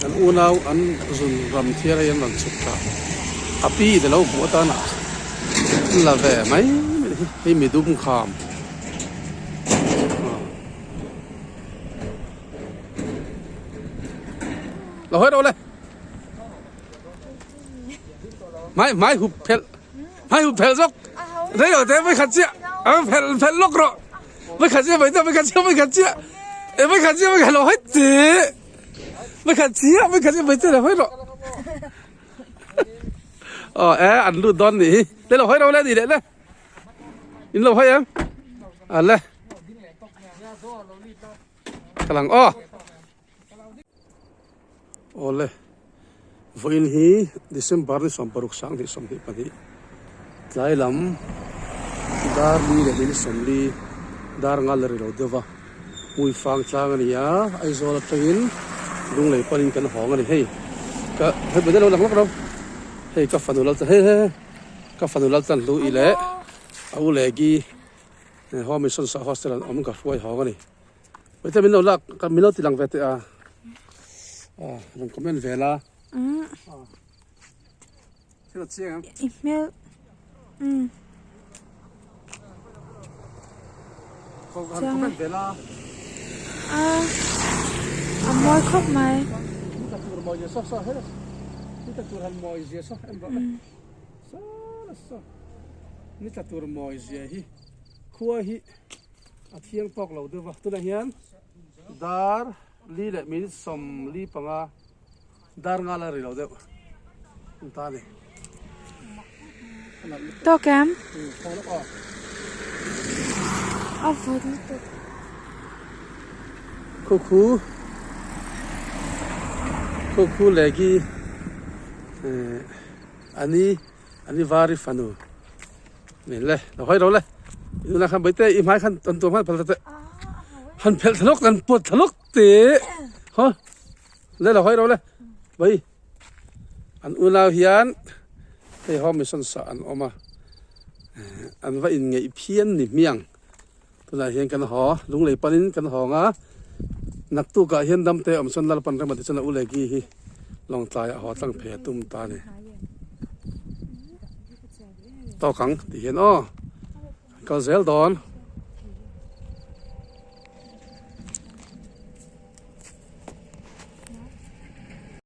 An unau an zun ram thiar hei an rawn chhuk thla a pi te lo hmuh atana an la ve mai mai hi hei mi dum kham lo hawi rawh le hmai hmai hup phelh hmai hup phelh zawk rei lo te vai khat chiah a phelh phelh lawk rawh vai khat chiah vai khat chiah vai khat chiah e vai khat chiah vai khat lo hawi teh vai khat chiah vai khat chiah vai chiah lo hawi rawh aw e an lut dawn nih hi le lo hawi ro le ni leh le in lo hawi em a le ka lang aw. Awle, vawiin hi December ni 16 2022 tlai lam dar li leh min sawmli dar nga la ri lo deuh va, Hmuifang tlang a ni a, Aizawl atangin Lunglei panin kan hawng a ni hei ka hei bawih daih lo lang lawk lo hei ka fanu lal hei hei ka fanu lal tan hlu i leh a u leh gi Home Mission Hostel an awm ka hruai hawng a ni. Hei te min lo lak ka min lo ti lang ve teh a aw rawn comment ve la aw thil a chiang ang i hmel umm han comment ve la a a mawi khawp mai ni ta tur mawi zia saw saw he ni ta tur han mawi zia saw em rawh le saw la saw ni ta tur mawi zia hi khua hi A thiang tawk lo deuh va, tunah hian dar li leh minute 45 dar nga la ri lo deuh an ta a ni. Tawk em? A vawt lutuk. Khu khu khu khu legi ani ani vari fanu. Ni le lo hawi ro le inuna khan baite i hmai khan ton tuam khan phal te han phelh thalok han puat thalok te ho le lo hawi ro le bai an unau hian hei ho mission sa an awm a an va in ngeih phian ni hmiang tunah hian kan haw lunglei panin kan hawng a naktukah hian damte awm chuan lalpan rema ti chuan a ulegi hi lawngtlaiah haw tlang phei a tum ta a ni. Tawk ang tih hian aw kan kal zel dawn.